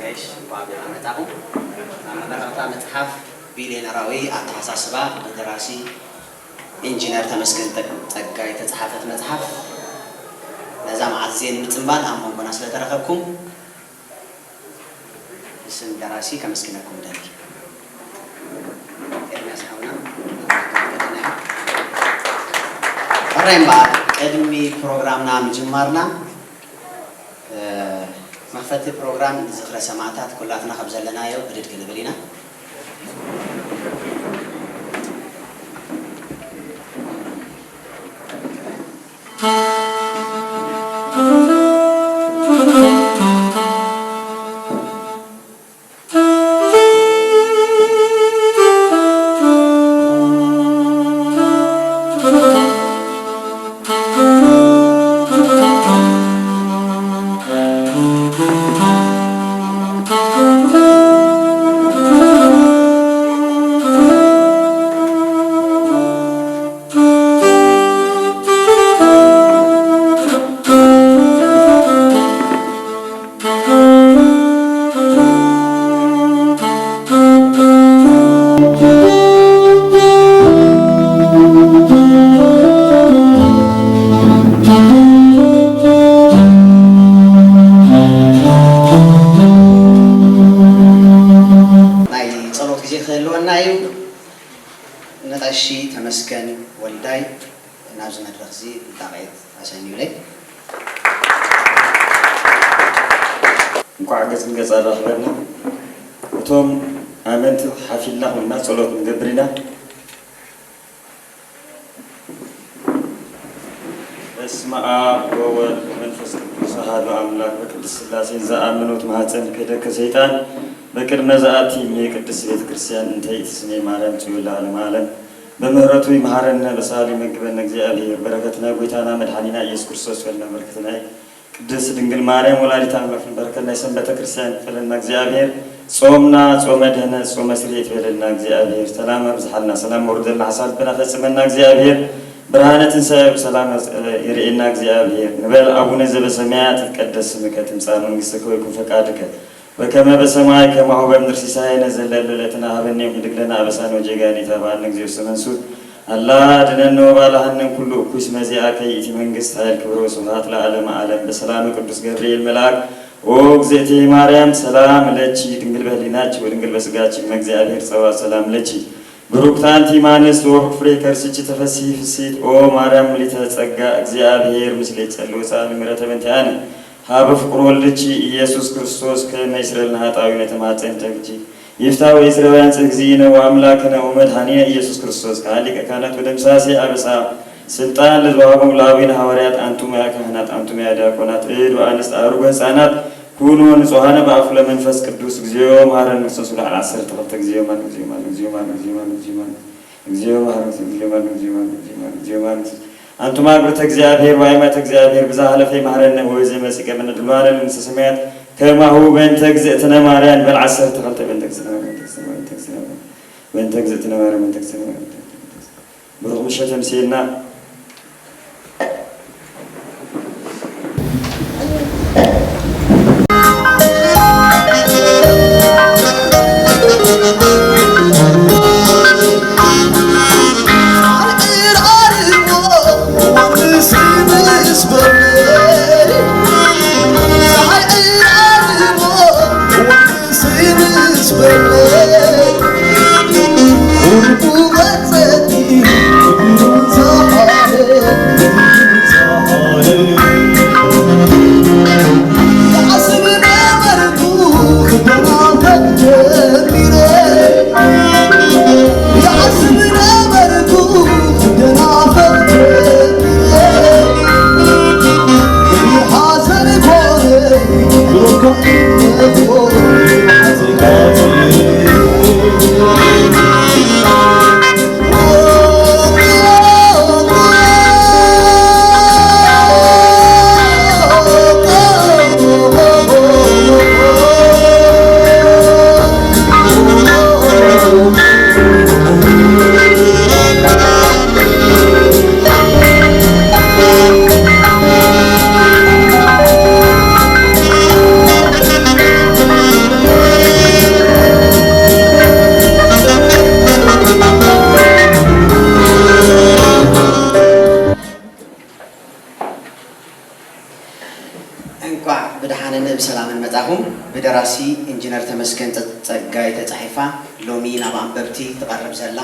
እሺ፣ እንኳን ደህና መጣኹም። ኣብ መመረቕታ መጽሓፍ ቢልዮነራዊ ኣተሓሳስባ ብደራሲ ኢንጂነር ተመስገን ጸ-፣ ጸጋይ ተጻሓፈት መጽሓፍ፣ ነዛ መዓልቲ እዚኣ ንምጽንባል ኣብ መንጎና ስለ ተረኸብኩም፣ ብስም ደራሲ ከመስግነኩም እደሊ። ኤርምያስ ሓውና፣ ሕራይ እምበኣር፣ ቅድሚ ፕሮግራምና ምጅማርና፣ እ፣ መኽፈቲ ፕሮግራም ንዝኽረ ሰማእታት ኩላትና ከም ዘለናዮ ብድድ ክንብል ኢና። ናይ ጸሎት ግዜ ክህልወና እዩ። ንቐሺ ተመስገን ወልዳይ ናብዚ መድረኽ እዚ ብጣቕዒት ኣሰንዩለይ። እንኳዕ ገጽ ንገጽ ኣራኽበና። እቶም ኣመንቲ ሓፊልና ኮይና ጸሎት ንገብር ኢና። በስመ ኣብ ወወልድ ወመንፈስ ቅዱስ ኣሐዱ ኣምላክ በቅድስት ሥላሴ ዘአምን ወትማህፀን ከደከ ሰይጣን በቅድመ ዘአቲ እምየ ቅድስት ቤተ ክርስቲያን እንተ ይትስሜ ማርያም ጽዮን ለዓለመ ዓለም በምህረቱ ይምሃረነ በሳሉ ይመግበነ እግዚአብሔር። በረከት ናይ ጎይታና መድኃኒና ኢየሱስ ክርስቶስ ፈልና በረከት ናይ ቅድስት ድንግል ማርያም ወላዲት አምላክ በረከት ናይ ሰንበተ ክርስቲያን ይክፈለና እግዚአብሔር። ጾምና ጾመ ድህነት ጾመ ስርየት ይበለልና እግዚአብሔር። ሰላም ኣብዝሓልና፣ ሰላም ወርደልና፣ ሓሳብ ልብና ፈጽመና እግዚአብሔር። ብርሃነ ትንሳኤ ብሰላም የርእየና እግዚአብሔር። ንበል አቡነ ዘበሰማያት ይትቀደስ ስምከ ትምጻእ መንግስትከ ወይኩን ፈቃድከ በከመ በሰማይ ከማሁ በምድር። ሲሳየነ ዘለለ ዕለትነ ሀበነ ዮም ህድግ ለነ አበሳነ ወጌጋየነ ኢታብአነ እግዚኦ ውስተ መንሱት አላ አድነነ ወባልሐነ እምኩሉ እኩይ እስመ ዚአከ ይእቲ መንግስት ኃይል ክብር ወስብሐት ለዓለመ ዓለም። በሰላመ ቅዱስ ገብርኤል መልአክ ኦ እግዝእትየ ማርያም ሰላም ለኪ ድንግል በህሊናኪ ወድንግል በስጋኪ እመ እግዚአብሔር ጸባኦት ሰላም ለኪ። ብሩክት አንቲ እም አንስት ወብሩክ ፍሬ ከርስኪ ተፈሲ ፍሲት ኦ ማርያም ምሊተ ጸጋ እግዚአብሔር ምስሌኪ ጸልው ጻል ምሕረተ በእንቲአነ ሀበ ፍቁር ወልድኪ ኢየሱስ ክርስቶስ ከመ ይስረልና ኃጣውኢነ ተማጸን ተግጂ ይፍታ ወይስረ ወያንጽህ እግዚእነ ወአምላክነ ወመድኃኒነ ኢየሱስ ክርስቶስ ከሃ ሊቀ ካህናት ወደምሳሴ አበሳ ስልጣን ለዘዋህቦም ለአቡነ ሐዋርያት አንቱም ያ ካህናት አንቱም ያ ዲያቆናት እድ ወአንስት አሩግ ህፃናት ኩኑ ንጹሐነ በአፉ ለመንፈስ ቅዱስ እግዚኦ መሐረነ ክርስቶስ ብሎ ዓሰርተ ክልተ እግዚኦ ማን እግዚኦ ማን እግዚኦ ማን እግዚኦ ማን እግዚኦ ማን እግዚኦ ማን እግዚኦ ማን እግዚኦ ማን እግዚኦ ማን እግዚኦ ማን አንቱም አግብርተ እግዚአብሔር ወአይማተ እግዚአብሔር ብዛ ሀለፈ ይማረነ ወበዘ መጽእ ገበነ ድልዋነ ለመንግስተ ሰማያት ከማሁ በእንተ እግዝእትነ ማርያም በል ዓሰርተ ክልተ በእንተ እግዝእትነ ማርያም በእንተ እግዝእትነ ማርያም በእንተ እግዝእትነ ማርያም በእንተ እግዝእትነ ማርያም በእንተ እግዝእትነ ማርያም በእንተ እግዝእትነ ማርያም በእንተ እግዝእትነ ማርያም ኢንጂነር ተመስገን ጸ- ጸጋይ ተጻሒፋ ሎሚ ናብ ኣንበብቲ ትቐርብ ዘላ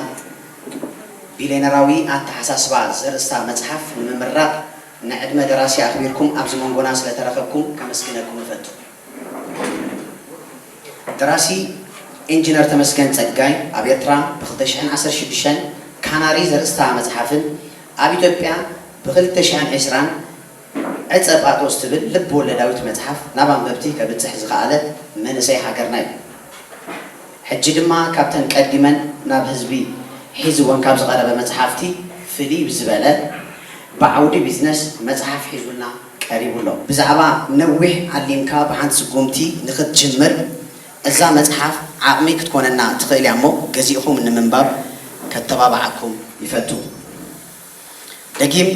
ቢልየነራዊ ኣተሓሳስባ ዘርእስታ መጽሓፍ ንምምራቕ ንዕድመ ደራሲ ኣኽቢርኩም ኣብዚ መንጎና ስለተረኸብኩም ከመስግነኩም እፈቱ። ደራሲ ኢንጂነር ተመስገን ጸጋይ ኣብ ኤርትራ ብ ክልተ ሽሕን ዓሰርተ ሽዱሽተን ካናሪ ዘርእስታ መጽሓፍን ኣብ ኢትዮጵያ ብ ክልተ ሽሕን ዕስራን ዕጸ ጳጦስ ትብል ልብ ወለዳዊት መጽሓፍ ናብ ኣንበብቲ ከብጽሕ ዝኸኣለ መንእሰይ ሃገርና እዩ። ሕጂ ድማ ካብተን ቀዲመን ናብ ህዝቢ ሒዝወን ካብ ዝቐረበ መጽሓፍቲ ፍልይ ብዝበለ ብዓውዲ ቢዝነስ መጽሓፍ ሒዙልና ቀሪቡ ኣሎ። ብዛዕባ ነዊሕ ዓሊምካ ብሓንቲ ስጉምቲ ንኽትጅምር እዛ መጽሓፍ ዓቕሚ ክትኮነና ትኽእል እያ እሞ ገዚእኹም ንምንባብ ከተባብዓኩም ይፈቱ። ደጊም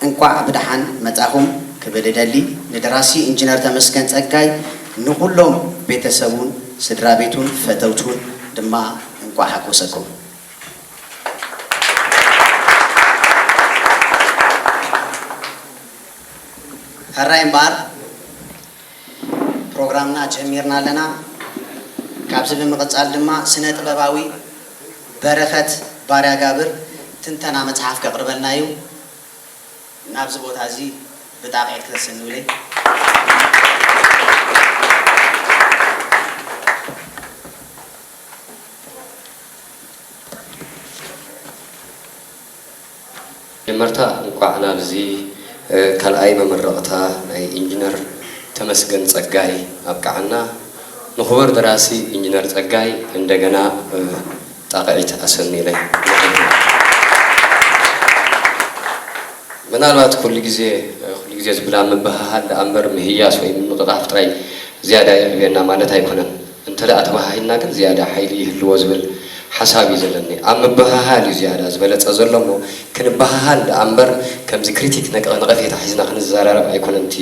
እንቋዕ ብደሓን መጻኹም ክብል እደሊ። ንደራሲ ኢንጂነር ተመስገን ጸጋይ፣ ንኹሎም ቤተሰቡን ስድራ ቤቱን ፈተውቱን ድማ እንቋዕ ሓጎሰኩም። ሕራይ እምበኣር ፕሮግራምና ጀሚርና ኣለና። ካብዚ ብምቕጻል ድማ ስነ ጥበባዊ በረኸት ባርያ ጋብር ትንተና መጽሓፍ ከቕርበልና እዩ። ናብዚ ቦታ እዚ ብጣቕዒት ክተሰንዩለይ። መጀመርታ እንኳዕ ናብዚ ካልኣይ መመረቕታ ናይ ኢንጂነር ተመስገን ጸጋይ ኣብቅዓና። ንኽቡር ደራሲ ኢንጂነር ጸጋይ እንደገና ጣቕዒት ኣሰንዩለይ። ምናልባት ኩሉ ግዜ ኩሉ ግዜ ዝብላ ምብህሃል ደኣ እምበር ምህያስ ወይ ምንቕቓፍ ጥራይ ዝያዳ የዕብየና ማለት ኣይኮነን። እንተ ደኣ ተበሃሂልና ግን ዝያዳ ሓይሊ ይህልዎ ዝብል ሓሳብ እዩ ዘለኒ። ኣብ ምብህሃል እዩ ዝያዳ ዝበለጸ ዘሎ እሞ ክንበሃሃል ደኣ እምበር ከምዚ ክሪቲክ ነቀ- ነቐፌታ ሒዝና ክንዘራረብ ኣይኮነን እቲ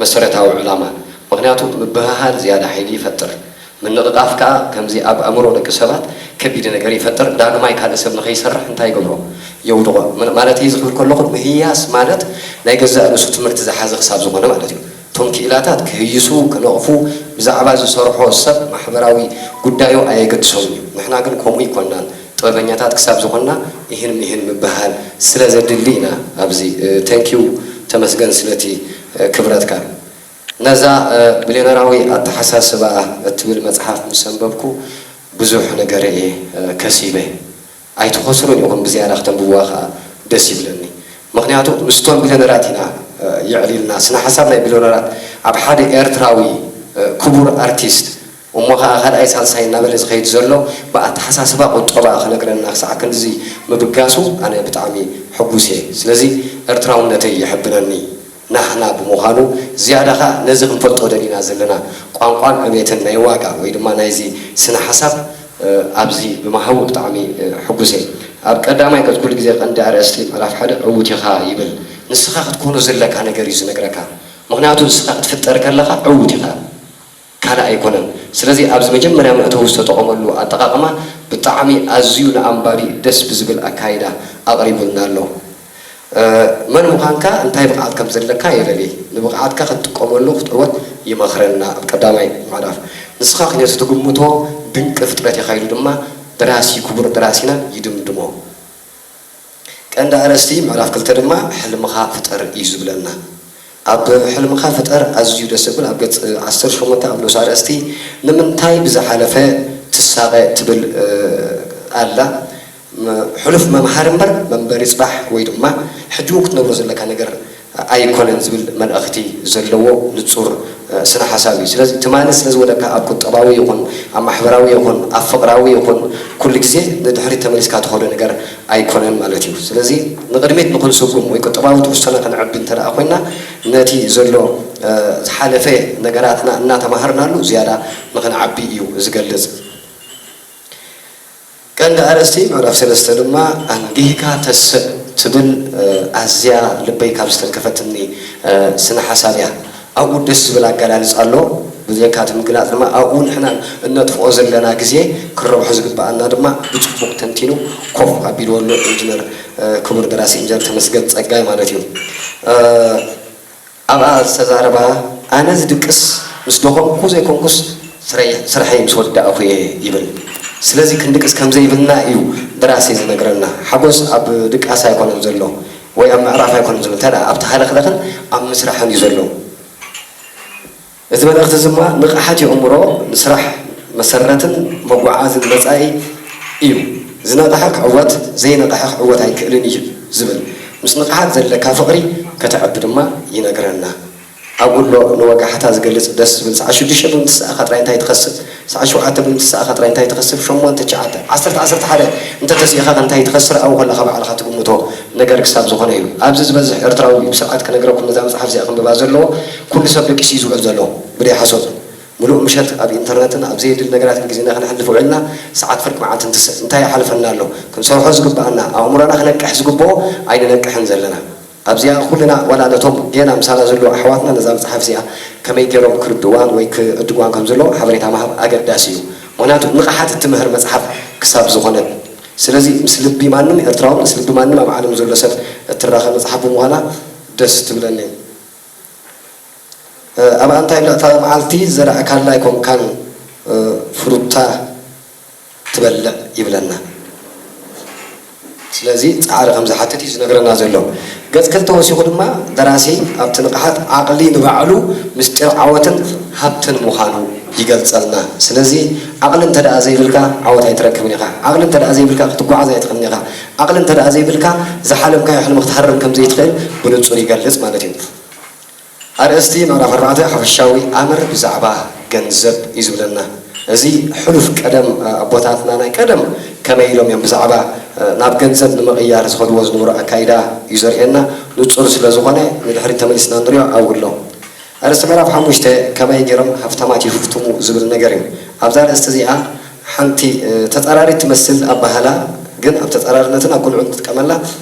መሰረታዊ ዕላማ። ምኽንያቱ ምብህሃል ዝያዳ ሓይሊ ይፈጥር። ምንቕቓፍ ከኣ ከምዚ ኣብ ኣእምሮ ደቂ ሰባት ከቢድ ነገር ይፈጥር፣ ዳግማይ ካልእ ሰብ ንኸይሰርሕ እንታይ ይገብሮ? የውድቖ። ም- ማለት እዚ ክብል ከለኹ ምህያስ ማለት ናይ ገዛእ ርእሱ ትምህርቲ ዝሓዘ ክሳብ ዝኾነ ማለት እዩ። እቶም ክኢላታት ክህይሱ፣ ክነቕፉ፣ ብዛዕባ ዝሰርሖ ሰብ ማሕበራዊ ጉዳዩ ኣየገድሶምን እዩ። ንሕና ግን ከምኡ ኣይኮናን። ጥበበኛታት ክሳብ ዝኾንና ኢህን ሚህን ምብህሃል ስለ ዘድሊ ኢና ኣብዚ። ቴንኪው ተመስገን ስለቲ ክብረትካ። ነዛ ብሌነራዊ ኣተሓሳስባ እትብል መጽሓፍ ምስ ኣንበብኩ ብዙሕ ነገር እየ ከሲበ። ኣይትኸስሩን ኢኹም ብዝያዳ ክተንብብዋ ከኣ ደስ ይብለኒ። ምኽንያቱ ምስቶም ቢልዮነራት ኢና የዕሊልና። ስነ ሓሳብ ናይ ቢልዮነራት ኣብ ሓደ ኤርትራዊ ክቡር ኣርቲስት እሞ ኸኣ ካልኣይ ሳልሳይ እናበለ ዝኸይድ ዘሎ ብኣተሓሳስባ ቁጠባ ክነግረና ክሳዕ ክንድዚ ምብጋሱ ኣነ ብጣዕሚ ሕጉስ እየ። ስለዚ ኤርትራውነተይ የሐብነኒ። ናህና ብምዃኑ ዝያዳ ኸኣ ነዚ ክንፈልጦ ደሊና ዘለና ቋንቋን ዕቤትን ናይ ዋጋ ወይ ድማ ናይዚ ስነ ሓሳብ ኣብዚ ብምሃቡ ብጣዕሚ ሕጉስ እየ። ኣብ ቀዳማይ ገጽ ኩሉ ግዜ ቀንዲ ኣርእስቲ ምዕራፍ ሓደ ዕዉት ኢኻ ይብል። ንስኻ ክትኮኖ ዘለካ ነገር እዩ ዝነግረካ። ምኽንያቱ ንስኻ ክትፍጠር ከለኻ ዕዉት ኢኻ። ካልእ ኣይኮነን። ስለዚ ኣብዚ መጀመርያ መእተዊ ዝተጠቐመሉ ኣጠቓቕማ ብጣዕሚ ኣዝዩ ንኣንባቢ ደስ ብዝብል ኣካይዳ ኣቕሪቡልና ኣሎ። መን ምዃንካ እንታይ ብቕዓት ከም ዘለካ የለሊ። ንብቕዓትካ ክትጥቀመሉ ክትዕወት ይመኽረና ኣብ ቀዳማይ ምዕራፍ። ንስኻ ክንዮት ትግምቶ ድንቂ ፍጥረት ኢኻ ኢሉ ድማ ደራሲ ክቡር ደራሲና ይድምድሞ። ቀንዲ ኣርእስቲ ምዕራፍ ክልተ ድማ ሕልምኻ ፍጠር እዩ ዝብለና። ኣብ ሕልምኻ ፍጠር ኣዝዩ ደስ ዘብል ኣብ ገጽ ዓሰርተ ሸሞንተ ኣብ ንኡስ ኣርእስቲ ንምንታይ ብዝሓለፈ ትሳቐ ትብል ኣላ። ሕሉፍ መምሃሪ እምበር መንበሪ ጽባሕ ወይ ድማ ሕጂ እውን ክትነብሮ ዘለካ ነገር ኣይኮነን ዝብል መልእኽቲ ዘለዎ ንጹር ስነ ሓሳብ እዩ። ስለዚ ትማሊ ስለ ዝወደቅካ ኣብ ቁጠባዊ ይኹን ኣብ ማሕበራዊ ይኹን ኣብ ፍቕራዊ ይኹን ኩሉ ግዜ ንድሕሪት ተመሊስካ ትኸዶ ነገር ኣይኮነን ማለት እዩ። ስለዚ ንቕድሚት ንኽንስጉም ወይ ቁጠባዊ ትሕዝቶና ከነዕቢ እንተ ደኣ ኮይና ነቲ ዘሎ ዝሓለፈ ነገራትና እናተማሃርናሉ ዝያዳ ንኽንዓቢ እዩ ዝገልጽ። ቀንዲ ኣርእስቲ ምዕራፍ ሰለስተ ድማ ኣንጊህካ ተስእ ትብል ኣዝያ ልበይ ካብ ዝተንከፈትኒ ስነ ሓሳብ እያ። ኣብኡ ደስ ዝብል ኣገላልጻ ኣሎ። ብዘይካ እቲ ምግላጽ ድማ ኣብኡ ንሕና እነጥፍኦ ዘለና ግዜ ክረብሖ ዝግበኣና ድማ ብጽቡቕ ተንቲኑ ኮፍ ኣቢልዎ ኣሎ ኢንጅነር ክቡር ደራሲ ኢንጅነር ተመስገን ጸጋይ ማለት እዩ። ኣብኣ ዝተዛረባ ኣነ ዝድቅስ ምስ ደኸምኩ ዘይኮንኩስ ስራይ-፣ ስራሐይ ምስ ወዳእኹ እየ ይብል። ስለዚ ክንድቅስ ከም ዘይብልና እዩ ደራሲ ዝነግረና። ሓጎስ ኣብ ድቃስ ኣይኮነን ዘሎ ወይ ኣብ ምዕራፍ ኣይኮነን ዘሎ። እንተ ደኣ ኣብቲ ሃለኽለኽን ኣብ ምስራሕን እዩ ዘሎ። እዚ መልእኽቲ እዚ ድማ ንቕሓት የእምሮ ንስራሕ መሰረትን መጓዓዝን መጻኢ እዩ። ዝነቕሐ ክዕወት፣ ዘይነቕሐ ክዕወት ኣይክእልን እዩ ዝብል። ምስ ንቕሓት ዘለካ ፍቕሪ ከተዕቢ ድማ ይነግረና። ኣብኡ ኣሎ ንወጋሕታ ዝገልጽ ደስ ዝብል። ሰዓት ሽዱሽተ ብምትስኣኻ ጥራይ እንታይ ትኸስብ፣ ሰዓት ሸውዓተ ብምትስኣኻ ጥራይ እንታይ ትኸስብ፣ ሸሞንተ፣ ትሽዓተ፣ ዓሰርተ፣ ዓሰርተ ሓደ እንተተሲእኻ እንታይ ትኸስር፣ ኣብኡ ከለኻ ባዕልኻ ትግምቶ ነገር ክሳብ ዝኾነ እዩ። ኣብዚ ዝበዝሕ ኤርትራዊ ብስርዓት ክነግረኩም ነዛ መጽሓፍ እዚኣ ክንብባ ዘለዎ፣ ኩሉ ሰብ ደቂሱ እዩ ዝውዕል ዘሎ፣ ብደይ ሓሶት። ምሉእ ምሸት ኣብ ኢንተርነትን ኣብ ዘየድሊ ነገራትን ግዜና ከነሕልፍ ውዒልና፣ ሰዓት ፍርቂ መዓልቲ እንትስእ እንታይ ይሓልፈና ኣሎ? ክንሰርሖ ዝግብኣና፣ ኣእምሮና ክነቅሕ ዝግብኦ ኣይንነቅሕን ዘለና። ኣብዚኣ ኩልና ዋላ ነቶም ጌና ምሳና ዘለዉ ኣሕዋትና ነዛ መጽሓፍ እዚኣ ከመይ ገይሮም ክርድእዋን ወይ ክዕድግዋን ከም ዘለዎም ሓበሬታ ምሃብ ኣገዳሲ እዩ። ምኽንያቱ ንቕሓት እትምህር መጽሓፍ ክሳብ ዝኾነት። ስለዚ ምስ ልቢ ማንም ኤርትራዊ፣ ምስ ልቢ ማንም ኣብ ዓለም ዘሎ ሰብ እትራኸብ መጽሓፍ ብምዃና ደስ ትብለኒ። እ፣ ኣብ ኣንታይ ብልዕታ መዓልቲ ዘርኣካላ ኣይኮንካን፣ እ፣ ፍሩታ ትበልዕ ይብለና። ስለዚ ጻዕሪ ከም ዝሓትት እዩ ዝነግረና ዘሎ። ገጽ ክልተ ወሲኹ ድማ ደራሲ ኣብቲ ንቕሓት ዓቕሊ ንባዕሉ ምስጢር ዓወትን ሃብትን ምዃኑ ይገልጸልና። ስለዚ ዓቕሊ እንተ ደኣ ዘይብልካ ዓወት ኣይትረክብን ኢኻ። ዓቕሊ እንተ ደኣ ዘይብልካ ክትጓዓዝ ኣይትኽእልን ኢኻ። ዓቕሊ እንተ ደኣ ዘይብልካ ዝሓለምካዮ ሕልሚ ክትሃርም ከም ዘይትኽእል ብንጹር ይገልጽ ማለት እዩ። ኣርእስቲ ምዕራፍ ኣርባዕተ ሓፈሻዊ ኣምር ብዛዕባ ገንዘብ እዩ ዝብለና። እዚ ሕሉፍ ቀደም ኣቦታትና ናይ ቀደም ከመይ ኢሎም እዮም ብዛዕባ ናብ ገንዘብ ንምቕያር ዝኸድዎ ዝነበሩ ኣካይዳ እዩ ዘርእየና። ንጹር ስለ ዝኾነ ንድሕሪት ተመሊስና ንሪኦ ኣብኡ ኣሎ። ኣርእስቲ ምዕራፍ ሓሙሽተ ከመይ ገይሮም ሃፍታማት ይህፍትሙ ዝብል ነገር እዩ። ኣብዛ ኣርእስቲ እዚኣ ሓንቲ ተጻራሪት ትመስል ኣባህላ ግን ኣብ ተጻራርነትን ኣብ ቅኑዕን ንጥቀመላ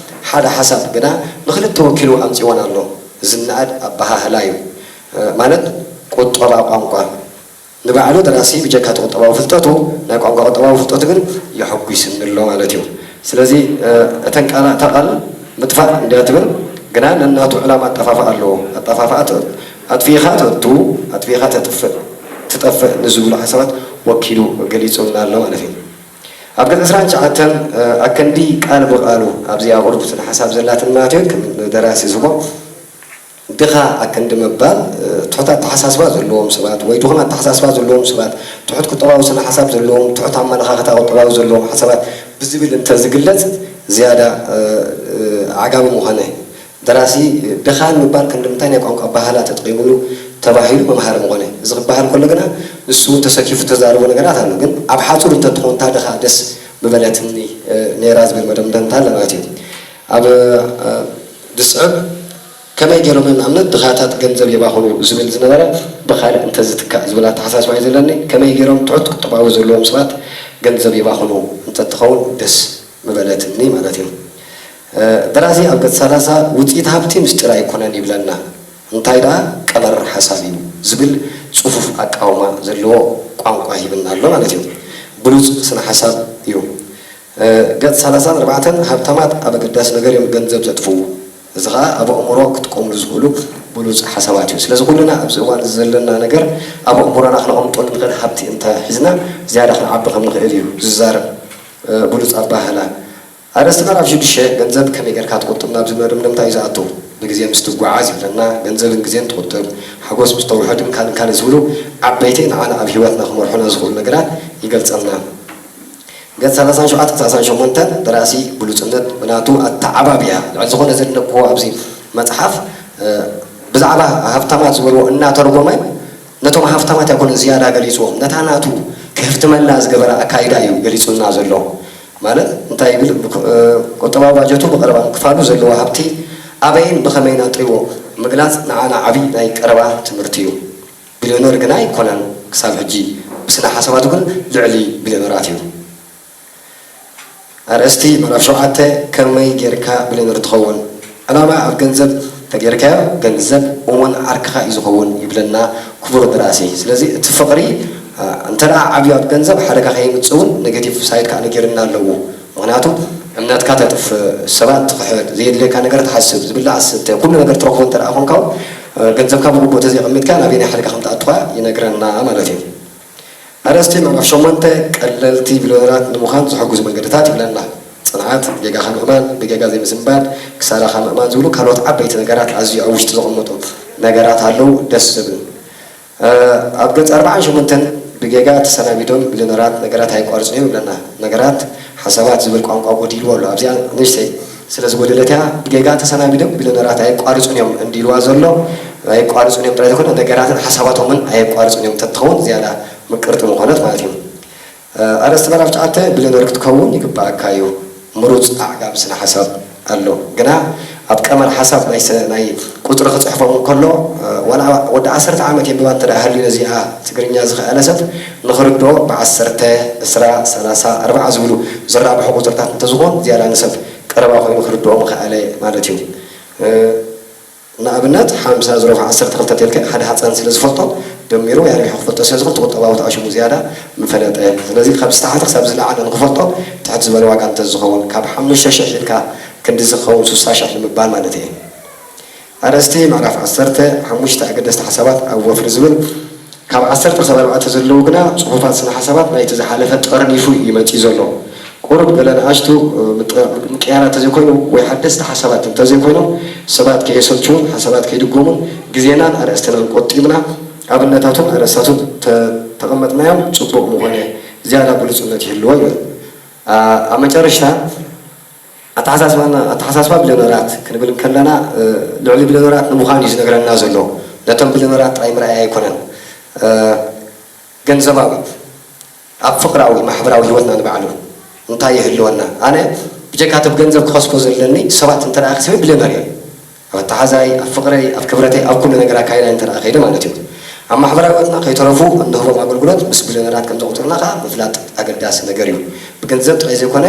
ሓደ ሓሳብ ግና ንኽልተ ወኪሉ ኣምጺዎን ኣሎ። ዝነኣድ ኣበሃህላ እዩ። ማለት ቁጠባ ቋንቋ ንባዕሉ ደራሲ ብጀካ እቲ ቁጠባዊ ፍልጠቱ ናይ ቋንቋ ቁጠባዊ ፍልጠቱ ግን የሐጒስኒ ኣሎ ማለት እዩ። ስለዚ እተን ቃላ እታ ቃል ምጥፋእ እንድያ ትብል ግና ነናቱ ዕላማ ኣጠፋፍኣ ኣለዎ። ኣጠፋፍኣ ተ-፣ ኣጥፊእኻ ተእቱ ኣጥፊእኻ ተጥፍእ ትጠፍእ ንዝብሉ ሓሳባት ወኪሉ ገሊጹልና ኣሎ ማለት እዩ። ኣብ ገጽ ዕስራን ትሽዓተን ኣከንዲ ቃል ብቓሉ ኣብዚ ኣብ ቁሩብ ስነ ሓሳብ ዘላትን ማለት እዩ ከም ደራሲ ዝቦ ድኻ ኣከንዲ ምባል ትሑት ኣተሓሳስባ ዘለዎም ሰባት ወይ ድኹም ኣተሓሳስባ ዘለዎም ሰባት ትሑት ቁጠባዊ ስነ ሓሳብ ዘለዎም ትሑት ኣመለኻኽታ ቁጠባዊ ዘለዎም ሓሳባት ብዝብል እንተዝግለጽ ዝያዳ ዓጋቢ ምኾነ። ደራሲ ድኻ ንምባል ክንዲ ምንታይ ናይ ቋንቋ ኣበሃህላ ተጠቒሙሉ ተባሂሉ መምሃሪ ምኾነ። እዚ ክበሃል ከሎ ግና ንሱ እውን ተሰኪፉ ተዛረቦ ነገራት ኣሎ። ግን ኣብ ሓጹር እንተትኾን እታ ድኻ ደስ ምበለትኒ ነይራ ዝብል መደምደምታ ኣለ ማለት እዩ። ኣብ ድስዕብ ከመይ ገይሮም ንኣብነት ድኻታት ገንዘብ የባኽኑ ዝብል ዝነበረ ብኻልእ እንተዝትካእ ዝብል ኣተሓሳስባ እዩ ዘለኒ። ከመይ ገይሮም ትሑት ቁጠባዊ ዘለዎም ሰባት ገንዘብ የባኽኑ እንተትኸውን ደስ ምበለትኒ ማለት እዩ። ደራሲ ኣብ ገጽ ሰላሳ ውጽኢት ሃብቲ ምስጢር ኣይኮነን ይብለና። እንታይ ደኣ ቀመር ሓሳብ እዩ ዝብል ጽፉፍ ኣቃውማ ዘለዎ ቋንቋ ሂብና ኣሎ ማለት እዩ። ብሉጽ ስነ ሓሳብ እዩ። ገጽ ሰላሳን ኣርባዕተን ሃብታማት ኣብ ኣገዳሲ ነገር እዮም ገንዘብ ዘጥፍኡ። እዚ ኸኣ ኣብ ኣእምሮ ክጥቀምሉ ዝኽእሉ ብሉጽ ሓሳባት እዩ። ስለዚ ኩልና ኣብዚ እዋን እዚ ዘለና ነገር ኣብ ኣእምሮና ክነቐምጠሉ ንኽእል ሃብቲ እንተ ሒዝና ዝያዳ ክንዓቢ ከም ንኽእል እዩ ዝዛረብ ብሉጽ ኣባህላ። ኣርእስቲ ምዕራፍ ሽዱሽተ ገንዘብ ከመይ ጌርካ ትቑጥብ ናብ ዝብል መደምደምታ እዩ ዝኣቱ። ብግዜ ምስ ትጓዓዝ ይብለና፣ ገንዘብን ግዜን ትቑጥብ፣ ሓጎስ ምስ ተውሕድን ካልእን ካልእ ዝብሉ ዓበይቲ ንዓና ኣብ ህይወትና ክመርሑና ዝኽእሉ ነገራት ይገልጸልና። ገጽ ሰላሳን ሸውዓተ ክሳብ ሰላሳን ሸሞንተን ደራሲ ብሉጽነት ብናቱ ኣተዓባብያ ልዕሊ ዝኾነ ዘድነቅዎ ኣብዚ መጽሓፍ ብዛዕባ ሃብታማት ዝበልዎ እናተርጎመ ነቶም ሃፍታማት ኣይኮነን ዝያዳ ገሊጽዎም፣ ነታ ናቱ ክህፍትመላ ዝገበረ ኣካይዳ እዩ ገሊጹልና ዘሎ። ማለት እንታይ ይብል? ቁጠባዊ ባጀቱ ብቐረባ ምክፋሉ ዘለዎ ሃብቲ ኣበይን ብኸመይን ኣጥሪዎ ምግላጽ ንዓና ዓቢ ናይ ቀረባ ትምህርቲ እዩ። ቢልዮነር ግና ኣይኮነን፣ ክሳብ ሕጂ ብስነ ሓሳባቱ ግን ልዕሊ ቢልዮነራት እዩ። ኣርእስቲ ምዕራፍ ሸውዓተ ከመይ ጌርካ ቢልዮነር ትኸውን? ዕላማ ኣብ ገንዘብ ተጌርካዮ ገንዘብ እሙን ዓርክኻ እዩ ዝኸውን ይብለና ክቡር ደራሲ። ስለዚ እቲ ፍቕሪ እንተ ደኣ ዓብዩ ኣብ ገንዘብ ሓደጋ ከየምጽእ እውን ኔጌቲቭ ሳይድ ከዓ ነጊርና ኣለዎ። ምኽንያቱ እምነትካ ተጥፍእ፣ ሰባት ትኽሕድ፣ ዘየድልየካ ነገር ትሓስብ፣ ዝብላዕ ዝስተ፣ ኩሉ ነገር ትረኽቦ እንተ ደኣ ኮንካ እውን ገንዘብካ ብግቡእ ተዘይቐሚጥካ ናበየናይ ሓደጋ ከም ትኣቱ ከዓ ይነግረና ማለት እዩ። ኣርእስቲ ምዕራፍ ሸሞንተ ቀለልቲ ቢልዮነራት ንምዃን ዝሕግዙ መንገድታት ይብለና። ጽንዓት፣ ብጌጋኻ ምእማን፣ ብጌጋ ዘይምዝንባል፣ ክሳራኻ ምእማን ዝብሉ ካልኦት ዓበይቲ ነገራት ኣዝዩ ኣብ ውሽጢ ዘቐመጦም ነገራት ኣለዉ። ደስ ዝብል። ኣብ ገጽ ኣርባዓን ሸሞንተን ብጌጋ ተሰናቢዶም ቢልዮነራት ነገራት ኣየቋርጹን እዮም ይብለና። ነገራት ሓሳባት ዝብል ቋንቋ ጎዲልዎ ኣሎ። ኣብዚኣ ንእሽተይ ስለ ዝጎደለት እያ። ብጌጋ ተሰናቢዶም ቢልዮነራት ኣየቋርጹን እዮም እንዲልዋ ዘሎ። ኣየቋርጹን እዮም ጥራይ ዘይኮነ ነገራትን ሓሳባቶምን ኣየቋርጹን እዮም ተትኸውን ዝያዳ ምቅርቲ ምኾነት ማለት እዩ። ኣርእስቲ ምዕራፍ ትሽዓተ ቢልዮነር ክትከውን ይግባኣካ እዩ። ምሩጽ ኣዕጋቢ ስነ ሓሳብ ኣሎ። ግና ኣብ ቀመር ሓሳብ ናይ ሰ-፣ ናይ ቁጽሪ ክጽሕፎም እንከሎ፣ ዋላ ወዲ ዓሰርተ ዓመት የንብባ እንተ ደኣ ሃልዩ ነዚኣ ትግርኛ ዝኸኣለ ሰብ ንኽርድኦ ብዓሰርተ፣ ዕስራ፣ ሰላሳ፣ ኣርብዓ ዝብሉ ዝራብሑ ቁጽርታት እንተዝኾን ዝያዳ ንሰብ ቀረባ ኮይኑ ክርድኦ ምኸኣለ ማለት እዩ። ንኣብነት ሓምሳ ዝረብሑ ዓሰርተ ክልተ ተልከ ሓደ ሃጻን ስለ ዝፈልጦ ደሚሩ ወይ ኣርቢሑ ክፈልጦ ስለ ዝኽእል እቲ ቁጠባዊ ተዓሽሙ ዝያዳ ምፈለጠ። ስለዚ ካብ ዝተሓተ ክሳብ ዝለዓለ ንኽፈልጦ ትሕት ዝበለ ዋጋ እንተዝኸውን ካብ ሓሙሽተ ሽሕ ኢልካ ክንዲ ዝኸውን ሱሳ ሽሕ ንምባል ማለት እየ። ኣርእስቲ ምዕራፍ ዓሰርተ ሓሙሽተ ኣገደስቲ ሓሳባት ኣብ ወፍሪ ዝብል ካብ ዓሰርተ ክሳብ ኣርባዕተ ዘለዉ ግና ጽሑፋት ስነ ሓሳባት ናይቲ ዝሓለፈ ጠርኒፉ እዩ መጺኡ ዘሎ። ቁሩብ ገለ ንኣሽቱ ምጥ-፣ ምቅያራት እንተዘይኮይኑ ወይ ሓደስቲ ሓሳባት እንተዘይኮይኖም ሰባት ከየሰልችውን ሓሳባት ከይድገሙን ግዜናን ኣርእስትናን ቆጢብና ኣብነታቱን ኣርእስታቱን ተ-፣ ተቐመጥናዮም ጽቡቕ ምኾነ ዝያዳ ግሉጽነት ይህልዎ ይብል። ኣ-፣ ኣብ መጨረሽታ ኣተሓሳስባና፣ ኣተሓሳስባ ቢልዮነራት ክንብል እንከለና፣ እ፣ ልዕሊ ቢልዮነራት ንምዃን እዩ ዝነግረና ዘሎ። ነቶም ቢልዮነራት ጥራይ ምርኣይ ኣይኮነን። እ፣ ገንዘባዊ፣ ኣብ ፍቕራዊ፣ ማሕበራዊ ህይወትና ንባዕሉ እንታይ ይህልወና? ኣነ ብጀካ እቲ ብገንዘብ ክኸስቦ ዘለኒ ሰባት እንተ ደኣ ከሲበ ቢልዮነር እየ። ኣብ ኣተሓዛይ፣ ኣብ ፍቕረይ፣ ኣብ ክብረተይ፣ ኣብ ኩሉ ነገር ኣካይዳይ እንተ ደኣ ከይደ ማለት እዩ። ኣብ ማሕበራዊ ህይወትና ከይተረፉ እንህቦም ኣገልግሎት ምስ ቢልዮነራት ከም ዘቑጽሩና ከኣ ምፍላጥ ኣገዳሲ ነገር እዩ። ብገንዘብ ጥራይ ዘይኮነ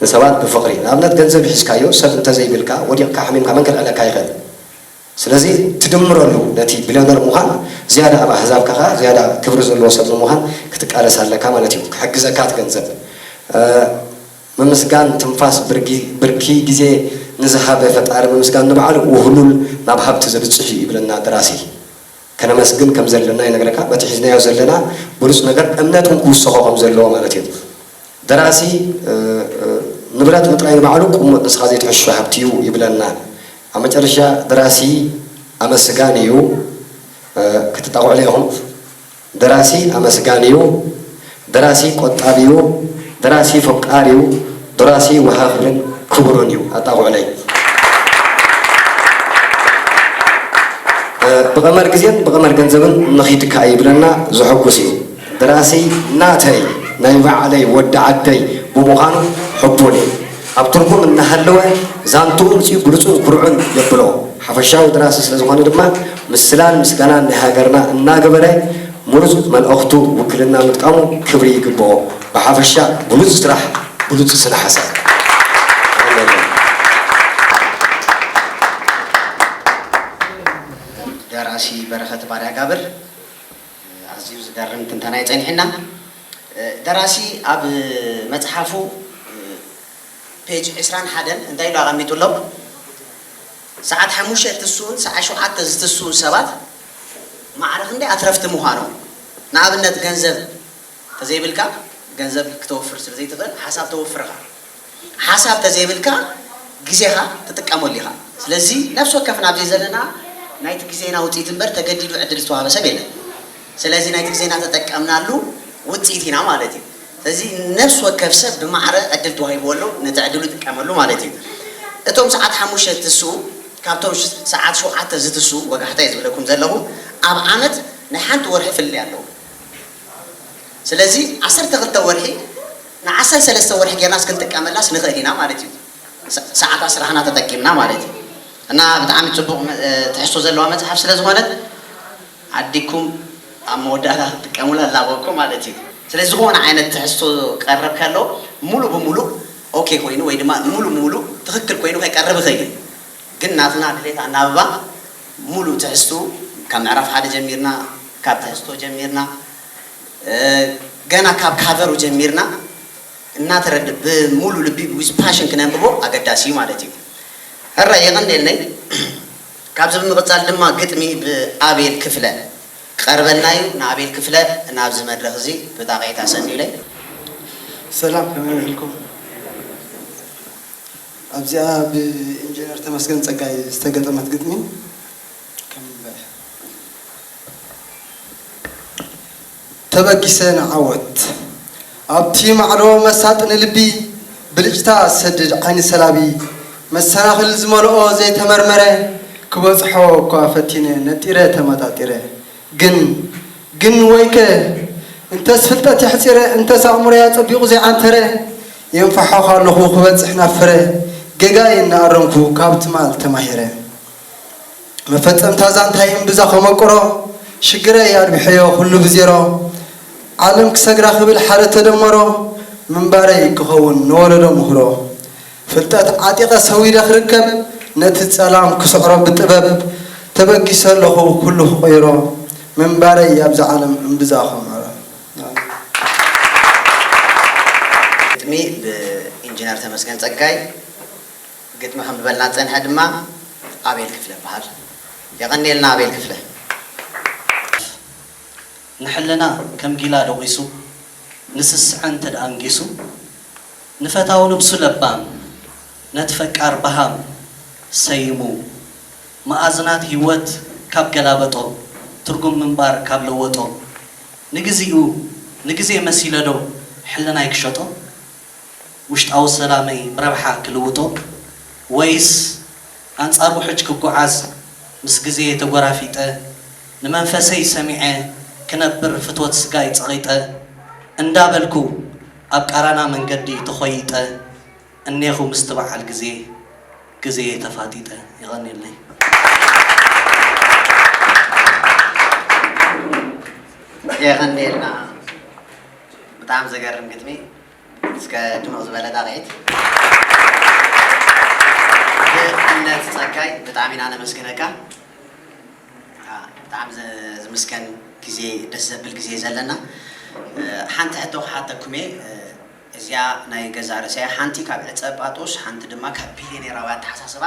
ንሰባት ብፍቕሪ። ንኣብነት ገንዘብ ሒዝካዮ ሰብ እንተዘይብልካ ወዲቕካ ሓሚምካ መን ከልዕለካ ይኽእል? ስለዚ ትድምረሉ ነቲ ቢልዮነር ምዃን ዝያዳ ኣብ ኣህዛብካ ከኣ ዝያዳ ክብሪ ዘለዎ ሰብ ንምዃን ክትቃለስ ኣለካ ማለት እዩ። ክሕግዘካ እቲ ገንዘብ። እ፣ ምምስጋን ትንፋስ ብርጊ-፣ ብርኪ ግዜ ንዝሃበ ፈጣሪ ምምስጋን ንባዕሉ ውህሉል ናብ ሃብቲ ዘብጽሕ እዩ ይብለና ደራሲ። ከነመስግን ከም ዘለና ይነግረካ። በቲ ሒዝናዮ ዘለና ብሉጽ ነገር እምነት እውን ክውሰኾ ከም ዘለዎ ማለት እዩ። ደራሲ፣ እ፣ እ፣ ንብረት ምጥራይ ንባዕሉ ቁሙጥ ንስኻ ዘይትሕሾ ሃብቲ እዩ ይብለና። ኣብ መጨረሻ ደራሲ ኣመስጋኒ እዩ፣ እ፣ ክትጣቕዑለይ ኢኹም። ደራሲ ኣመስጋኒ እዩ። ደራሲ ቆጣቢ እዩ። ደራሲ ፈቃሪ እዩ። ደራሲ ወሃብን ክቡርን እዩ። ኣጣቕዑለይ። እ፣ ብቐመር ግዜን ብቐመር ገንዘብን ንኺድ ከኣ ይብለና ዘሐጉስ እዩ። ደራሲ ናተይ፣ ናይ ባዕለይ፣ ወዲ ዓደይ ብምዃኑ ሕቡን እዩ። ኣብ ትርጉም እናሃለወ ዛንትኡ ምጽኡ ግሉጽን ኩርዑን የብሎ። ሓፈሻዊ ደራሲ ስለ ዝኾነ ድማ ምስላን ምስጋናን ናይ ሃገርና እናገበረ ምሩጽ መልእኽቱ ውክልና ምጥቃሙ ክብሪ ይግብኦ። ብሓፈሻ ብሉጽ ስራሕ፣ ብሉጽ ስነ ሓሳብ። ደራሲ በረኸት ባርያ ጋብር ኣዝዩ ዝገርም ትንተና እዩ ጸኒሕና። ደራሲ ኣብ መጽሓፉ ፔጅ ዕስራን ሓደን እንታይ ኢሉ ኣቐሚጡ ኣሎ? ሰዓት ሓሙሽተ እትስኡን ሰዓት ሸውዓተ ዝትስኡን ሰባት ማዕረ ክንደይ ኣትረፍቲ ምዃኖም። ንኣብነት ገንዘብ ተዘይብልካ ገንዘብ ክተወፍር ስለ ዘይትኽእል ሓሳብ ተወፍር ኢኻ። ሓሳብ ተዘይብልካ ግዜኻ ትጥቀመሉ ኢኻ። ስለዚ ነፍሲ ወከፍና ኣብዚ ዘለና ናይቲ ግዜና ውፅኢት እምበር ተገዲዱ ዕድል ዝተዋህበ ሰብ የለን። ስለዚ ናይቲ ግዜና ተጠቀምናሉ ውፅኢት ኢና ማለት እዩ። ስለዚ ነፍሲ ወከፍ ሰብ ብማዕረ ዕድል ተዋሂብዎ ኣሎ፣ ነቲ ዕድሉ ይጥቀመሉ ማለት እዩ። እቶም ሰዓት ሓሙሽተ ዝትስኡ ካብቶም ሰዓት ሸውዓተ ዝትስኡ ወጋሕታ እየ ዝብለኩም ዘለኹ ኣብ ዓመት ናይ ሓንቲ ወርሒ ፍልልይ ኣለዎ። ስለዚ ዓሰርተ ክልተ ወርሒ ንዓሰርተ ሰለስተ ወርሒ ጌርናስ ክንጥቀመላስ ንኽእል ኢና ማለት እዩ። ሰዓት ስራሕና ተጠቂምና ማለት እዩ። እና ብጣዕሚ ፅቡቕ ትሕዝቶ ዘለዋ መፅሓፍ ስለ ዝኾነት ዓዲግኩም ኣብ መወዳእታ ክትጥቀሙላ ላበኩም ማለት እዩ። ስለዚ ዝኾነ ዓይነት ትሕዝቶ ቀረብ ከሎ ሙሉ ብሙሉ ኦኬ ኮይኑ ወይ ድማ ሙሉ ብሙሉ ትኽክል ኮይኑ ከይቀርብ ይኽእል እዩ። ግን ናትና ድሌት ኣናብባ ሙሉ ትሕዝቱ ካብ ምዕራፍ ሓደ ጀሚርና ካብ ትሕዝቶ ጀሚርና ገና ካብ ካቨሩ ጀሚርና እናተረድ ብሙሉ ልቢ with passion ክነንብቦ ኣገዳሲ እዩ ማለት እዩ። ሕራይ የቐንየለይ። ካብዚ ብምቕፃል ድማ ግጥሚ ብኣቤል ክፍለ ክቐርበልና እዩ። ንኣቤል ክፍለ ናብዚ መድረኽ እዚ ብጣቕዒት ኣሰንዩለይ። ሰላም፣ ከመይ ውዒልኩም? ኣብዚኣ ብኢንጂነር ተመስገን ጸጋይ ዝተገጠመት ግጥሚ ከም ተበጊሰ ንዓወት። ኣብቲ ማዕዶ መሳጢ ንልቢ ብልጭታ ዝሰድድ ዓይኒ ሰላቢ መሰናኽል ዝመልኦ ዘይተመርመረ ክበጽሖ እኳ ፈቲነ ነጢረ ተመጣጢረ። ግን ግን ወይከ እንተስ ፍልጠት የሕጺረ እንተስ ኣእምሮይ ኣጸቢቑ ዘይዓንተረ የንፋሖ ኣለኹ ክበጽሕ ናብ ፍረ ጌጋይ እናኣረምኩ ካብ ትማል ተማሂረ። መፈጸምታ ዛንታይ እምብዛ ከመቅሮ ሽግረይ ኣርቢሐዮ ኩሉ ብዜሮ ዓለም ክሰግራ ክብል ሓደ ተደመሮ ምንባረይ ክኸውን ንወለዶ ምህሮ ፍልጠት ዓጢቐ ሰዊደ ክርከብ ነቲ ጸላም ክስዕሮ ብጥበብ ተበጊሰ ኣለኹ ኩሉ ክቕይሮ ምንባረይ ኣብዛ ዓለም እምብዛ ከምዕሮ። ግጥሚ ብኢንጂነር ተመስገን ጸጋይ። ግጥሚ ከንብበልና ዝጸንሐ ድማ ኣቤል ክፍለ ይበሃል። የቐንየልና ኣቤል ክፍለ። ንሕልና ከም ጊላ ደቒሱ፣ ንስስዐ እንተ ደኣ ኣንጊሱ፣ ንፈታዊ ነብሱ ለባም፣ ነቲ ፈቃር በሃም ሰይሙ፣ መኣዝናት ህይወት ካብ ገላበጦ፣ ትርጉም ምንባር ካብ ለወጦ፣ ንግዚኡ ንግዜ መሲለዶ ሕልናይ ክሸጦ? ውሽጣዊ ሰላመይ ብረብሓ ክልውጦ ወይስ ኣንጻር ውሕጅ ክጉዓዝ ምስ ግዜ ተጎራፊጠ ንመንፈሰይ ሰሚዐ ክነብር ፍትወት ስጋይ ጸቒጠ እንዳበልኩ ኣብ ቃራና መንገዲ ተኾይጠ እኔኹ ምስቲ በዓል ግዜ ግዜ ተፋጢጠ። የቐንየለይ። የቐንየልና። ብጣዕሚ ዘገርም ግጥሚ። እስከ ድምቕ ዝበለ ጣቕዒት። ብእምነት ጸጋይ ብጣዕሚ ኢና ነመስግነካ። ብጣዕሚ ዝምስገን ግዜ ደስ ዘብል ግዜ ዘለና። ሓንቲ ሕቶ ክሓተኩም እየ። እዚኣ ናይ ገዛ ርእሰያ ሓንቲ ካብ ዕጸ ጳጦስ ሓንቲ ድማ ካብ ቢልዮኔራዊ ኣተሓሳስባ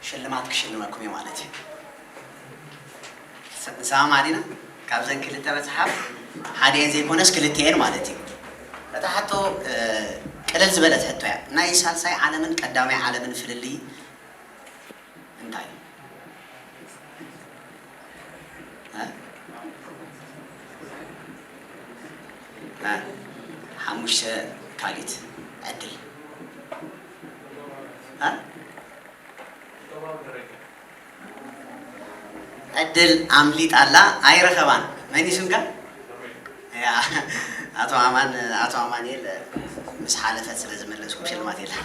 ሽልማት ክሽልመኩም እየ ማለት እዩ። ንሰማማዕ ዲና? ካብዘን ክልተ መጽሓፍ ሓደኤን ዘይኮነስ ክልተኤን ማለት እዩ። እታ ሕቶ ቅልል ዝበለት ሕቶ እያ። ናይ ሳልሳይ ዓለምን ቀዳማይ ዓለምን ፍልልይ እንታይ እዩ? ሓሙሽተ ካሊት ዕድል ዕድል ኣምሊጣ ኣላ ኣይረኸባን። መን እዩ ስምካ? ያ ኣቶ ኣማን ኣቶ ኣማንኤል ምስ ሓለፈት ስለ ዝመለስኩም ሽልማት የለን።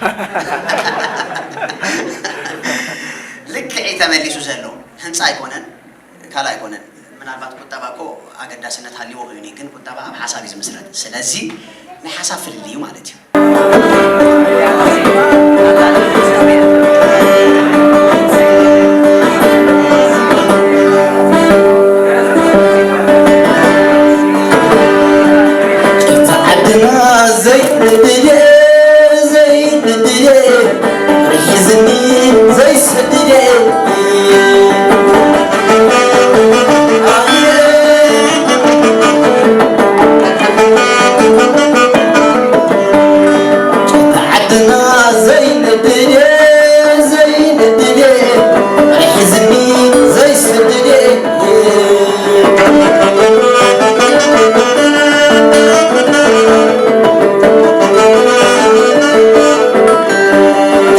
ልክዕ እዩ ተመሊሱ ዘሎ ህንፃ ኣይኮነን ካልእ ኣይኮነን። ምናልባት ቁጠባ እኮ ኣገዳስነት ሃልይዎ ኮይኑ ግን ቁጠባ ኣብ ሓሳብ እዩ ዝምስረት። ስለዚ ናይ ሓሳብ ፍልልይ እዩ ማለት እዩ።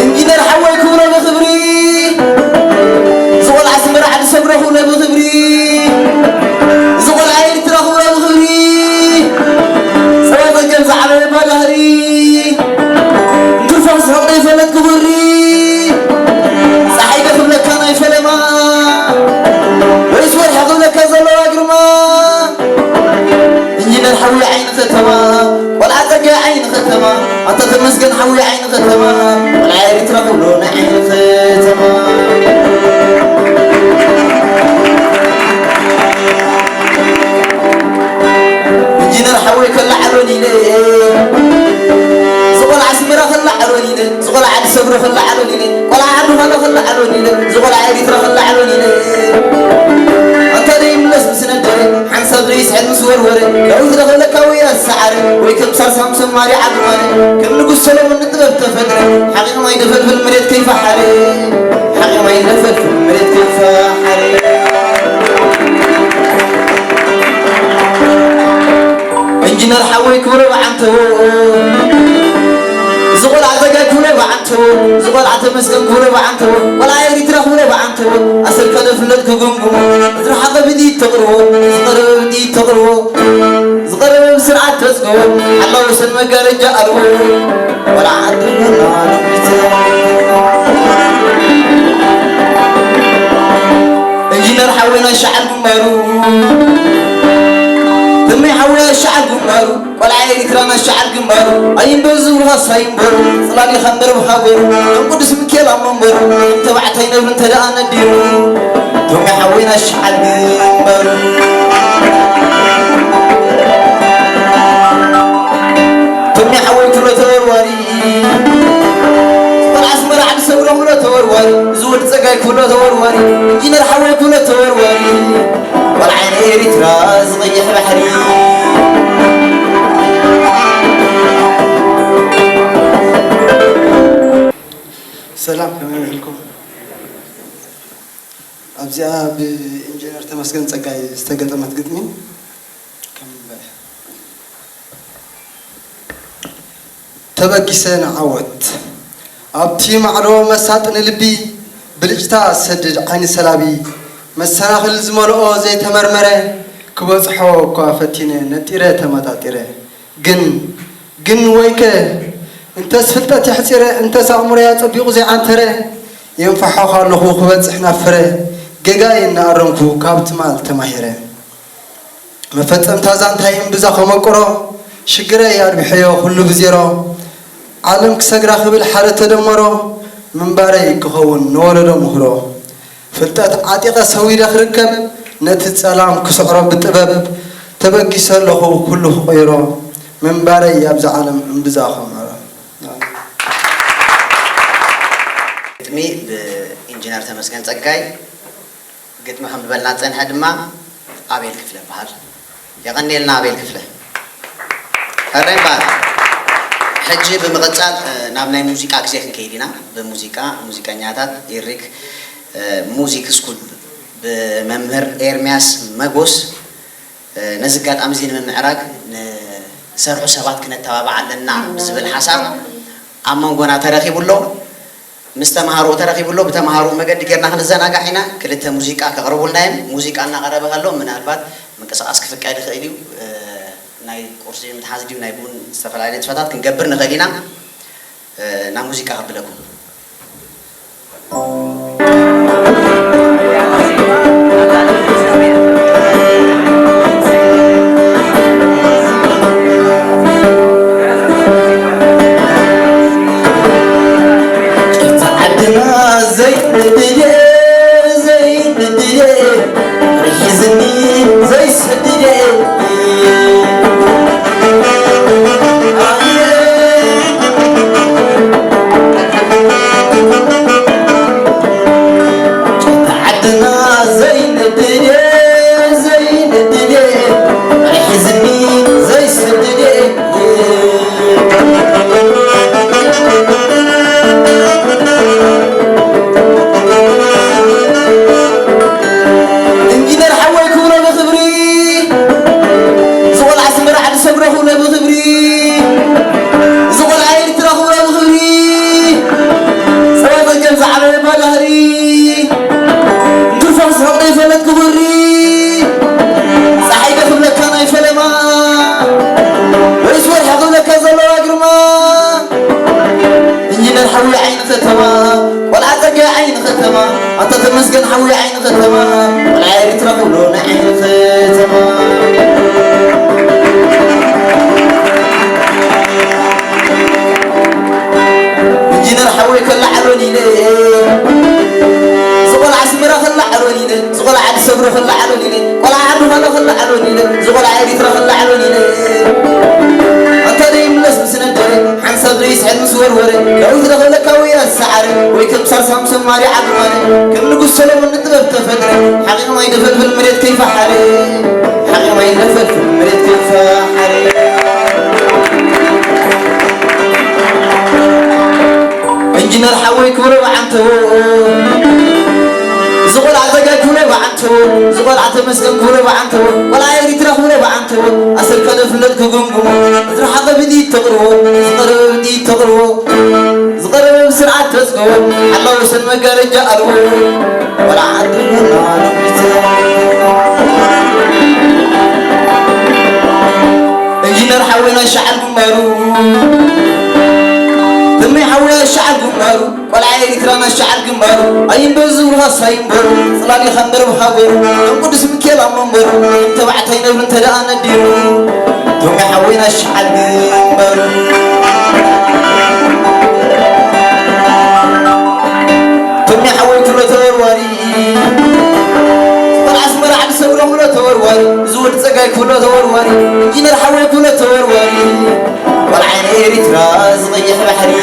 ኢንጂነር ሓወይ ክብሮ ብኽብሪ እዚ ቆልዓ ኣስመራ ዓዲ ሰግሮ ክብሮ ብኽብሪ እዚ ቆልዓ ኤርትራ ክብሮ ብኽብሪ ጸባ ጸገም ዝዓበየ ባዳህሪ እንትርፎ ስሕቕ ዘይፈለጥ ክቡሪ ጸሓይ ዶ ክብለካ ናይ ፈለማ ወይስ ወርሒ ክብለካ ዘለዋ ግርማ ኢንጂነር ሓዊ ዓይኒ ከተማ ቆልዓ ጸጋይ ዓይኒ ከተማ ኣታ ተመስገን ሓዊ ዓይኒ ከተማ ቆልዓ ኤርትራ ክብሎ ናይ ዓይኒ ከተማ ኢንጂነር ሓወይ ከለዓሎን ኢለ ዝቆልዓ ኣስመራ ከለዓሎን ኢለ ዝቆልዓ ኣዲስ ኣበባ ከለዓሎን ኢለ ቆልዓ ዓዲ ዃላ ከለዓሎን ኢለ ዝቆልዓ ኤሪትራ ከለዓሎን ኢለ ኣንታ ደይምለስ ምስነደረ ወርወረ ዳዊት ረኸለካ ወይ ኣሰዓረ ወይ ከም ሳልሳም ሰማሪ ዓግማረ ከም ንጉስ ሰሎሞን ንጥበብ ተፈጥረ ሓቒቕ ማይ ደፈልፍል መሬት ከይፈሓረ ሓቒቕ ማይ ደፈልፍል መሬት ከይፈሓረ ኢንጂነር ሓወይ ክብሮ በዓንተዎ እዚ ቆልዓ ዘጋይ ክብሮ በዓንተዎ እዚ ቆልዓ ተመስገን ክብሮ በዓንተዎ ቆልዓ ኤሪትራ ክብሮ በዓንተዎ ኣሰልካ ደፍለጥ ክጉምጉሞ ዝረሓቐ ብድኢት ተቕርቦ ዝቐረበ ብድኢት ተቕርቦ ዝቐረበ ብስርዓት ተጽግቦ ሓላ ወሰን መጋረጃ ኣልቦ ቆልዓ ዓዲ ኢንጂነር ሓወይና ሸዓል ግንባሩ ተመይ ሓወይ ሸዓል ግንባሩ ቆልዓ ኤሪትራና ሸዓል ግንባሩ ኣይንበዙ ሃሳይ እምበሩ ጽላል ኢኻ እምበር ብሃገሩ ከም ቅዱስ ሚካኤል ኣብ መንበሩ ተባዕታይ ነብሪ እንተ ደኣ ነዲሩ ቶሚ ሓወይና ሸዓል ግንባሩ ቶሚ ሓወይ ክብሎ ተወርዋሪ ቆልዓ ኣስመራ ዓዲ ሰግሮ ክብሎ ተወርዋሪ እዚ ወዲ ጸጋይ ክብሎ ተወርዋሪ ኢንጂነር ሓወይ ክብሎ ተወርዋሪ ቆልዓ ኤሪትራ ዝቐይሕ ባሕሪ ሰላም ከመይ ውዒልኩም? ኣብዚኣ ብኢንጂነር ተመስገን ጸጋይ ዝተገጠመት ግጥሚ ከም ተበጊሰ ንዓወት ኣብቲ ማዕዶ መሳጢ ንልቢ ብልጭታ ዝሰድድ ዓይኒ ሰላቢ መሰናኽል ዝመልኦ ዘይተመርመረ ክበጽሖ እኳ ፈቲነ ነጢረ ተመጣጢረ ግን ግን ወይከ እንተስ ፍልጠት የሕጺረ እንተስ ኣእምሮይ ኣጸቢቑ ዘይዓንተረ የንፋሖ ካለኹ ክበጽሕ ናብ ፍረ ጌጋይ እናኣረምኩ ካብ ትማል ተማሂረ መፈጸምታ ዛንታይ እምብዛ ከመቅሮ ሽግረይ ኣርቢሐዮ ኩሉ ብዜሮ ዓለም ክሰግራ ክብል ሓደ ተደመሮ ምንባረይ ክኸውን ንወለዶ ምህሮ ፍልጠት ዓጢቐ ሰዊደ ክርከብ ነቲ ጸላም ክስዕሮ ብጥበብ ተበጊሰ ኣለኹ ኩሉ ክቕይሮ ምንባረይ ኣብዛ ዓለም እምብዛ ከምዕሮ። ግጥሚ ብኢንጂነር ተመስገን ጸጋይ ግጥሚ ከም ዝበልና ዝጸንሐ ድማ ኣቤል ክፍለ ይበሃል። የቐንየልና ኣቤል ክፍለ። ሕራይ በዓል። ሕጂ ብምቕጻል ናብ ናይ ሙዚቃ ግዜ ክንከይድ ኢና። ብሙዚቃ ሙዚቀኛታት ኢሪክ ሙዚክ ስኩል ብመምህር ኤርሚያስ መጎስ ነዚ ኣጋጣሚ እዚ ንምምዕራግ ንሰርሑ ሰባት ክነተባብዓ ኣለና ብዝብል ሓሳብ ኣብ መንጎና ተረኺቡ ኣሎ። ምስ ተምሃሮ ተረኺቡ ኣሎ። ብተምሃሮ መገዲ ጌርና ክንዘናጋዕ ኢና። ክልተ ሙዚቃ ከቕርቡልና እዮም። ሙዚቃ እናቐረበ ከሎ ምናልባት ምንቅስቓስ ክፍቀድ ይኽእል እዩ። ናይ ቁርሲ ምትሓዝ ድዩ ናይ ቡን ዝተፈላለዩ ንጥፈታት ክንገብር ንኽእል ኢና። ናብ ሙዚቃ ከብለኩም። ኢንጂነር ሓወይ ክብሮ ብኽብሪ እዚ ቆልዓ ኣስመራ ዓዲ ሰግሮ ክብሎ ብኽብሪ እዚ ቆልዓ ኤርትራ ክብሎ ብኽብሪ ጸባ ጸገም ዝዓበየ ባዳህሪ እንትርፎ ስሕቕ ዘይፈለጥ ክቡሪ ጸሓይ ዶ ክብለካ ናይ ፈለማ ወይስ ወርሒ ክብለካ ዘለዋ ግርማ ኢንጂነር ሓዊ ዓይኒ ከተማ ቆልዓ ጸጋይ ዓይኒ ከተማ ኣታ ተመስገን ሓዊ ዓይኒ ከተማ ቆልዓ ኤርትራ ክብሎ ናይ ዓይኒ ከተማ ኢንጂነር ሓወይ ከለዓሎን ኢለ ዝቆልዓ ኣስመራ ከለዓሎን ኢለ ዝቆልዓ ኣዲስ ኣበባ ከለዓሎን ኢለ ቆልዓ ዓዲ ዃላ ከለዓሎን ኢለ ዝቆልዓ ኤሪትራ ከለዓሎን ኢለ ኣንታ ደይምለስ ምስ ነደረ ሓንሳብ ዘይስሕል ምስ ወርወረ ዳዊት ረኸለካ ወይ ኣሰዓረ ወይ ከም ሳልሳም ሰማሪ ዓግማረ ከም ንጉስ ሰሎሞን ንጥበብ ተፈጥረ ሓቂቕ ማይ ደፈልፍል መሬት ከይፈሓረ ሓቂ ኢንጂነር ሓወይ ክብሮ ብዓንተቦ፣ እዚ ቆልዓ ዘጋይ ክብሮ ብዓንተቦ፣ እዚ ቆልዓ ተመስገን ክብሮ ብዓንተቦ፣ ቆልዓ ኤሪትራ ክብሮ ብዓንተቦ፣ ኣሰር ከነፍለጥ ክጉምጉሞ፣ ዝረሓቐ ብድኢት ተቕርቦ፣ ዝቐረበ ብድኢት ተቕርቦ፣ ዝቐረበ ብስርዓት ተጽግቦ፣ ሓላዊ ሰን መጋረጃ ኣልቦ። ቆልዓ ዓዲ ቡና ነዊት። ኢንጂነር ሓወይና ሻዓል ግንባሩ፣ ተመይ ሓወይ ሻዓል ግንባሩ፣ ቆልዓ ኤሪትራና ሻዓል ግንባሩ፣ ኣይንበ ዝብልኻ ሳይንበሩ፣ ጽላል ኢኻ እምበር ብሃገሩ፣ ከም ቅዱስ ሚካኤል ኣብ መንበሩ፣ ተባዕታይ ነብሪ እንተ ደኣ ነዲሩ፣ ተመይ ሓወይና ሻዓል ግንባሩ። ተሜ ሓወይ ክብሎ ተወርዋሪ፣ ቆልዓ ኣስመራ ዓዲ ሰግሮ ክብሎ ተወርዋሪ፣ እዚ ወዲ ጸጋይ ክብሎ ተወርዋሪ፣ ኢንጂነር ሓወይ ክብሎ ተወርዋሪ፣ ቆልዓ ናይ ኤሪትራ ዝቐይሕ ባሕሪ።